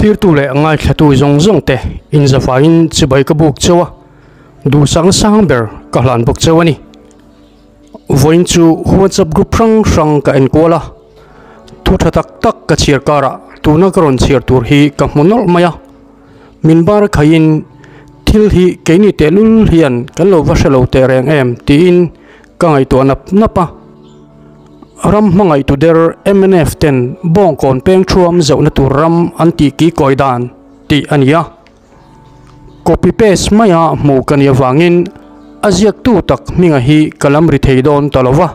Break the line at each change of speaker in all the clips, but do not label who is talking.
Thlirtu leh ngaithlatu zawng zawng te inzavaiin chibai ka buk cheu a, duhsakna sang ber ka hlan bawk cheu a ni. Vawiin chu WhatsApp group hrang hrang ka enkual a, thu tha tak tak ka chhiar karah tuna ka rawn chhiar tur hi ka hmu nawlh mai a. Min bar khaiin thil hi keini tehlul hian kan lo va hre lo teh reng em tiin ka ngaihtuah nap nap a. Ram hmangaihtu der mnf ten bawngkawn peng thuam zohna tur ram an tih ki kawi dan tih a ni a. Copy paste maia hmuh ka nih avangin a ziaktu tak hminga hi ka lam ri thei dawn ta lo va,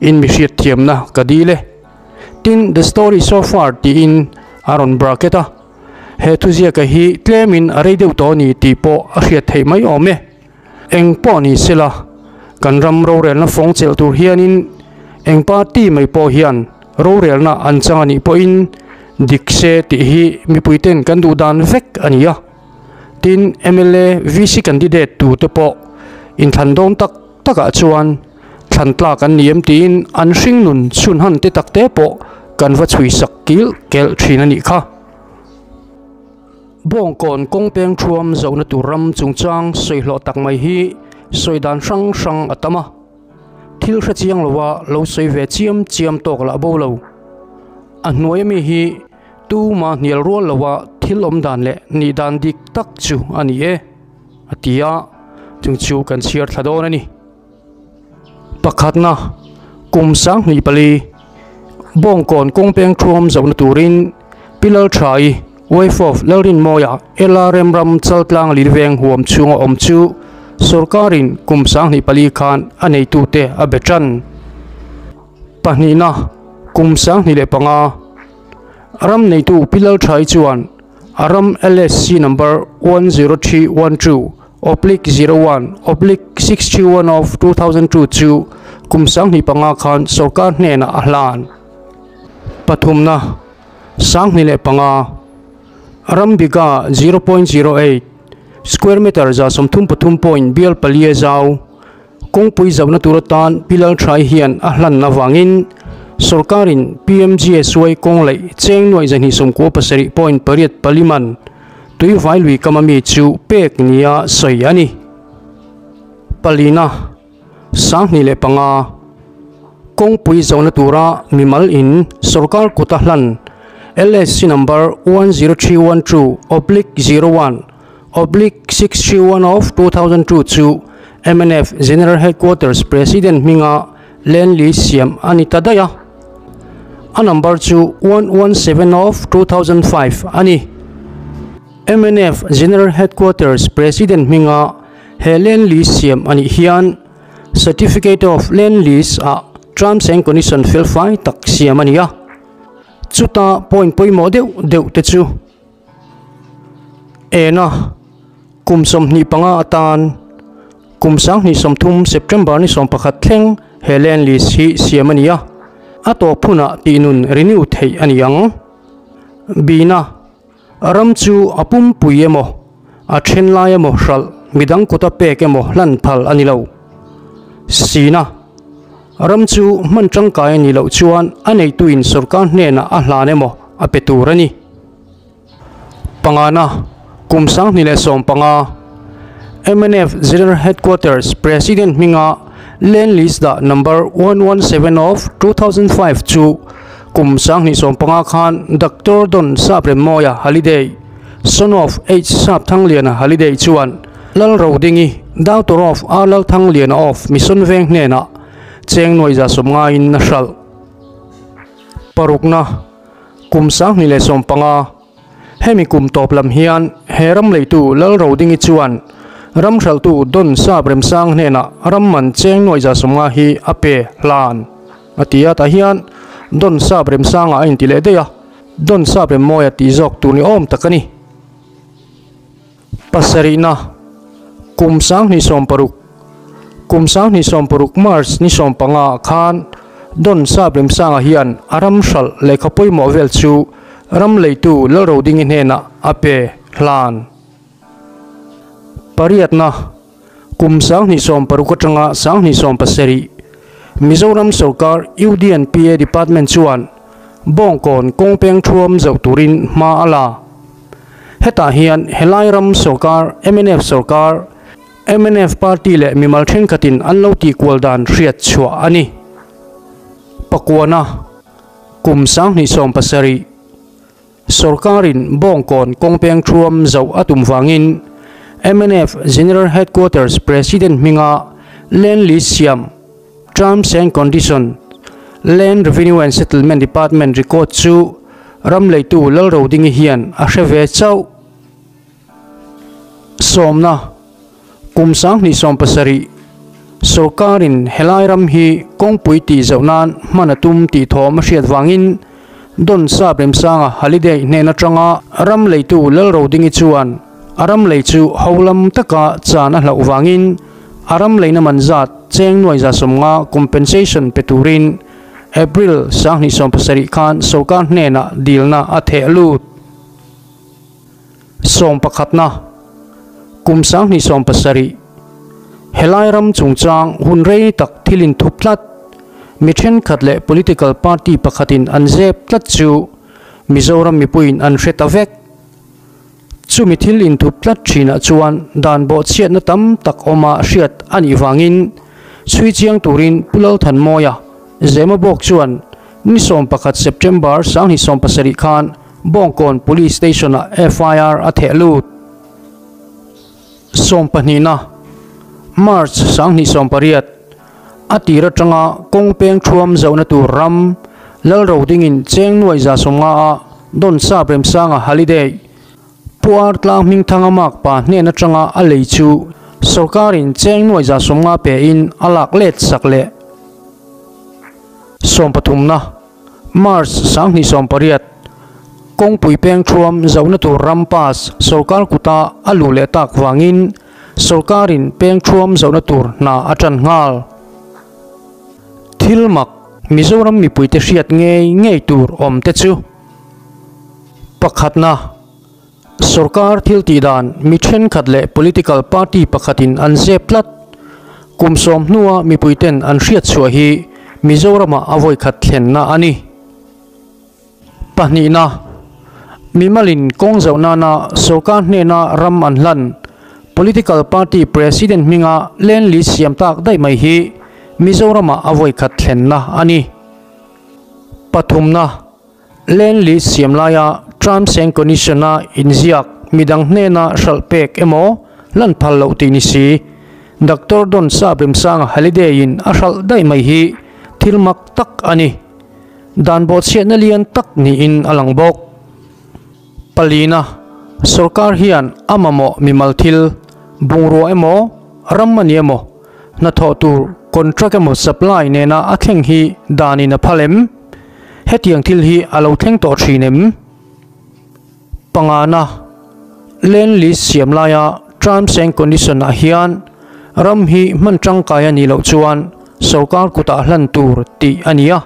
in mi hriatthiamna ka dil e. Tin, the story so far tiin a rawn bracket a. He thuziaka hi tlemin a rei deuh tawh a ni tih pawh a hriat theih mai awm e. Eng pawh ni sela, kan ram rorelna fawng chelh tur hianin eng party mai pawh hian rorelna an chang a nih pawhin dik se tih hi mipuiten kan duh dan vek a ni a. Tin, mla, VC candidate tute pawh inthlan dawn tak takah chuan thlan tlak an ni em tiin an hringnun chhunhan te tak te pawh kan va chhui sak kil kelh thin a nih kha. Bawngkawn kawng peng thuam zohna tur ram chungchang sawi hlawh tak mai hi sawi dan hrang hrang a tam a, thil hre chiang loa lo sawi ve chiam chiam tawk lah bo lo. A hnuai ami hi tuma hnial rual loa thil awm dan leh nih dan dik tak chu a ni e a ti a, chung chu kan chhiar thla dawn a ni. Pakhatna, kum 2004, Bawngkawn kawngpeng thuam zohna turin Pi Lalthai, wife of Lalrinmawia, LRM ram Chaltlang Lilveng huam chhunga awm chu sorkarin kum 2004 khan a neitute a be tan. Pahnihna, kum 2005, ram neitu Pi Lalthai chuan a ram LSC number 10312, Oblique 01 Oblique 61 of 2002 chu kum 2005 khan sorkar hnenah a hlan. Pathumna, 2005, ram biga 0.08 square meter 33 point bial palia zau kawngpui zohna tur atan Pi Lalthai hian a hlan avangin sorkarin PMGSY kawng laih cheng nuaih 297 point pariat pali man Tuivai lui kam ami chu pek nia sawi a ni. Palina, 2005, Kawngpui zohna tura mimal in sorkar kuta hlan LSC number 10312 oblique 01 oblique 631 of 2002 chu mnf General Headquarters President hminga Land Lease siam a ni ta daih a. A number chu 117 of 2005 a ni. Mnf General Headquarters President hminga he Land Lease siam a nih hian Certificate of Land Lease ah Terms and Condition felfai tak siam a ni a. Chuta point pawimawh deuh deuh te chu Ena kum 25 atan kum 2030 September ni 11 thleng he Land Lease hi siam a ni a, a tawp hunah tihnun renew theih a ni ang. Bina, ram chu a pumpui emaw, a then lai emaw hralh midang kuta pek emaw hlan phal a ni lo. Sina, ram chu hman tangkai a nih loh chuan a neituin sorkar hnenah a hlan emaw a pe tur a ni. Pangana, kum 2015, mnf General Headquarters President hminga Land Lease dah number 117 of 2005 chu kum 2015 khan Doctor Don Sapremmawia Haliday, son of H Sapthangliana Haliday chuan Lal Rodingi, daughter of R Lalthangliana of Mission Veng hnenah cheng nuai za sawm ngaiin a hralh. Parukna, Kum 2015, hemi kum tawp lam hian he ram leitu Lal Rodingi chuan ram hralhtu Don Sap Remsang hnenah ram man cheng nuai za sawmnga hi a pe hlan a ti a, tah hian Don Sap Remsanga a inti leh daih a, Don Sap Remmawia tih zawk tur ni awm tak a ni. Pasarihna, kum 2016, kum 2016 March ni 15 khan Don Sap Remsanga hian a ram hralh lehkha pawimawh vel chu ram leitu Lalrodingi hnenah a pe hlan. Pariatna, kum 2016 atanga 2017, Mizoram sorkar UDNPA Department chuan Bawngkawn kawngpeng thuam zoh turin hma a la. Hetah hian helai ram sorkar, mnf sorkar, mnf party leh mimal thenkhatin an lo tihkual dan hriat chhuah a ni. Pakuana, Kum 2017, Sorkarin Bawngkawn kawngpeng thuam zoh a tum vangin mnf General Headquarters President hminga Land Lease siam, Terms and Condition, Land Revenue and Settlement Department record chu ram leitu Lalrodingi hian a hre ve chauh. Sawmna, Kum 2017, Sorkarin helai ram hi kawngpui tih zoh nan hman a tum tih thawm a hriat vangin Don Sap Remsanga holiday hnen atanga ram leitu Lalrodingi chuan a ram lei chu ho lam taka chan a hlauh vangin a ram leina man zat cheng nuai 150 compensation pe turin April 2017 khan sorkar hnenah dilna a theh lut. Sawmpakhatna, Kum 2017, Helai ram chungchang hun rei tak thil inthup tlat, mi thenkhat leh political party pakhatin an zep tlat chu Mizoram mipuiin an hre ta vek. Chumi thil inthup tlat thinah chuan dan bawhchhiatna tam tak awma hriat a nih vangin chhui chiang turin Pu Lalthanmawia, Zema bawk chuan ni 11 September 2017 khan Bawngkawn Police Station-ah FIR a theh lut. Sawmpahnihna, March 2018, a tir atanga kawng peng thuam zohna tur ram Lalrodingin cheng nuai 150 a Don Sap Remsanga holiday Puar tlang hmingthanga mak pa hnen atanga a lei chu sorkarin cheng nuai 150 pe in a lak let sak leh. Sawmpathumna. March 2018, Kawngpui peng thuam zohna tur ram pass sorkar kuta a luh leh tak vangin sorkarin peng thuam zohna tur hna a tan nghal. Thil mak Mizoram mipuite hriat ngei ngei tur awm te chu, Pakhatna, Sorkar thil tih dan mi thenkhat leh political party pakhatin an zep tlat. Kum sawm hnua mipuiten an hriat chhuah hi Mizoramah a vawikhat thlenna a ni. Pahnihna, Mimalin kawng zoh nana sorkar hnena ram an hlan political party president hminga land lease siam tak daih mai hi Mizoramah a vawikhat thlenna a ni. Pathumna, Land lease siam laia terms and condition-a inziak midang hnena hralh pek emaw lan phal loh tih ni si. Doctor Don Sap Remsanga holiday-in a hralh daih mai hi thil mak tak a ni. Dan bawhchhiatna lian tak niin a lang bawk. Palina, Sorkar hian a mamawh mimal thil, bungrua emaw, ram a ni emaw, hnathawh tur contract emaw supply nena a thleng hi danin a phal em? Hetiang thil hi a lo thleng tawh thin em? Pangana, Land lease siam laia terms and condition ah hian ram hi hman tangkai a nih loh chuan sorkar kutah hlan tur tih a ni a.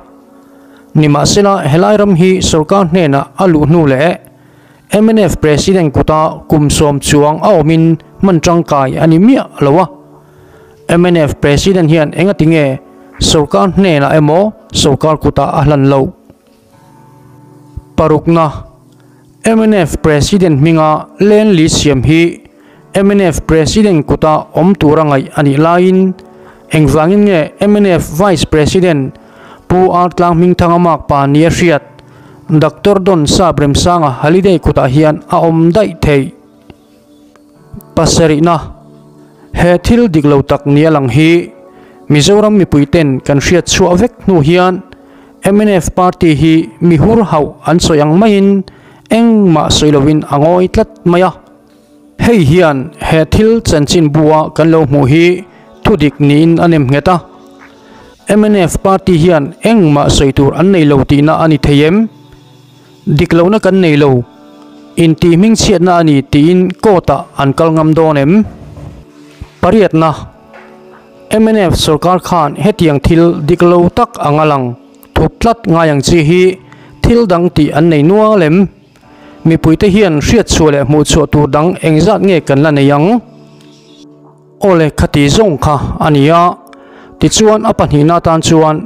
Nimahsela helai ram hi sorkar hnenah a luh hnu leh mnf President kuta kum 10 chuang a awmin hman tangkai a ni miah lo a. Mnf President hian engati nge sorkar hnenah emaw sorkar kutah a hlan loh? Parukna, mnf President hminga land lease siam hi mnf President kuta awm tura ngaih a nih laiin engvangin nge mnf Vice President Pu R Tlang Hmingthanga mak pa nia hriat Doctor Don Sap Remsanga holiday kutah hian a awm daih theih? Pasarihna, He thil dik lo tak nia lang hi Mizoram mipuiten kan hriat chhuah vek hnu hian mnf party hi mi hur hauh an sawi ang maiin engmah sawi lovin a ngawi tlat mai a. Hei hian he thil chanchin bua kan lo hmuh hi thudik niin a nem nghet a. Mnf party hian engmah sawi tur an nei lo tihna a ni thei em? Dik lohna kan nei lo, intih hmingchhiatna a ni tiin court-ah an kal ngam dawn em? Pariatna, mnf sorkar khan hetiang thil dik lo tak anga lang thup tlat ngai ang chi hi thil dang tih an nei nual em? Mipuite hian hriatchhuah leh hmuhchhuah tur dang engzat nge kan la nei ang? Awle khati zawng kha a ni a, tichuan a pahnihna atan chuan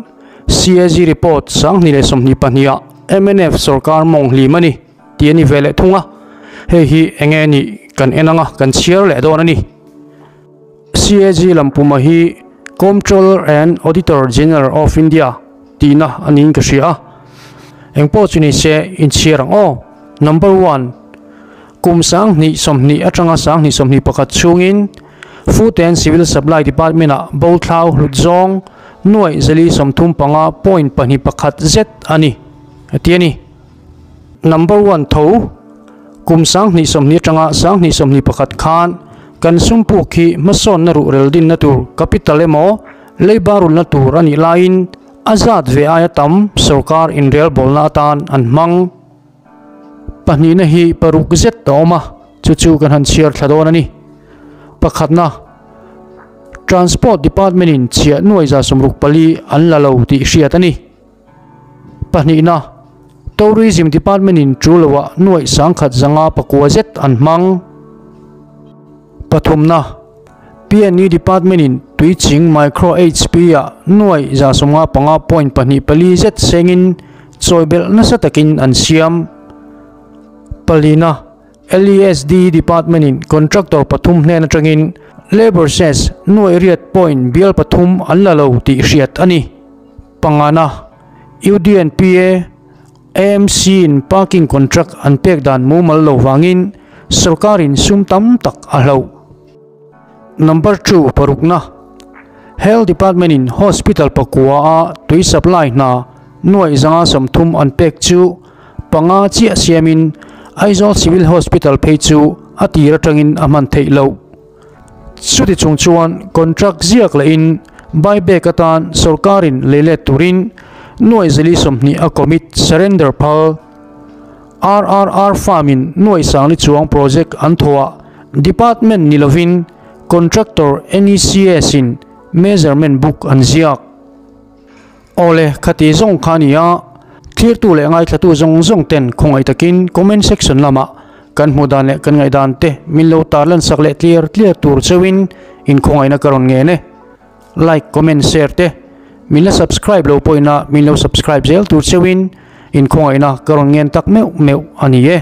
CAG report 2022 ah mnf sorkar mawng hlim a ni tih a ni ve leh thung a. Hei hi eng nge nih kan en anga kan chhiar leh dawn a ni. CAG Lampuma hi Comptroller and Auditor General of India tihna a niin ka hria a. Engpawh chu ni se inchhiar ang aw. Number one, Kum 2020 atanga 2021 chhungin Food and Civil Supply Department-ah bo thlau hlut zawng nuaih zali 35 point pahnih pakhat zet a ni, a ti a ni. Number one tho, Kum 2020 atanga 2021 khan kan sum puk hi hmasawnna ruhrel dinna tur capital emaw leiba rulna tur a nih laiin a zat ve aia tam sorkar inrelbawlna atan an hmang. Pahnihna hi paruk zet a awm a, chu chu kan han chhiar thla dawn a ni. Pakhatna, Transport Department in chhiah nuai 64 an la lo tih hriat a ni. Pahnihna, Tourism Department in tul loah nuaih 1509 zet an hmang. Pathumna, PNE Department in Tuiching Micro HP ah nuaih 95 point pahnih pali zet sengin chawibelh nasa takin an siam. Palina, LESD Department in contractor pathum hnen atangin Labour Cess nuaih riat point bial pathum an la lo tih hriat a ni. Pangana, UDNPA, AMC in parking contract an pek dan mumal lo vangin sorkarin sum tam tak a hloh. Number two, parukna, Health Department in hospital pakua a tui supply hna nuaih 130 an pek chu panga chiah siamin Aizawl Civil Hospital phei chu a tir atangin a hman theih loh. Chuti chung chuan contract ziak lehin buyback atan sorkarin lei let turin nuaih 420 a commit surrender phal. RRR Farm in nuaih sangli chuang project an thawh ah department ni lovin contractor NECS in measurement book an ziak. Awle, khati zawng kha a ni a, thlirtu leh ngaithlatu zawng zawng ten khawngaih takin comment section lamah kan hmuh dan leh kan ngaihdan te min lo tarlan sak leh tliar tliar tur cheuhin inkhawngaihna ka rawn ngen e. Like, comment, share te min la subscribe lo pawhin a min lo subscribe zel tur cheuhin inkhawngaihna ka rawn ngen tak meuh meuh a ni e.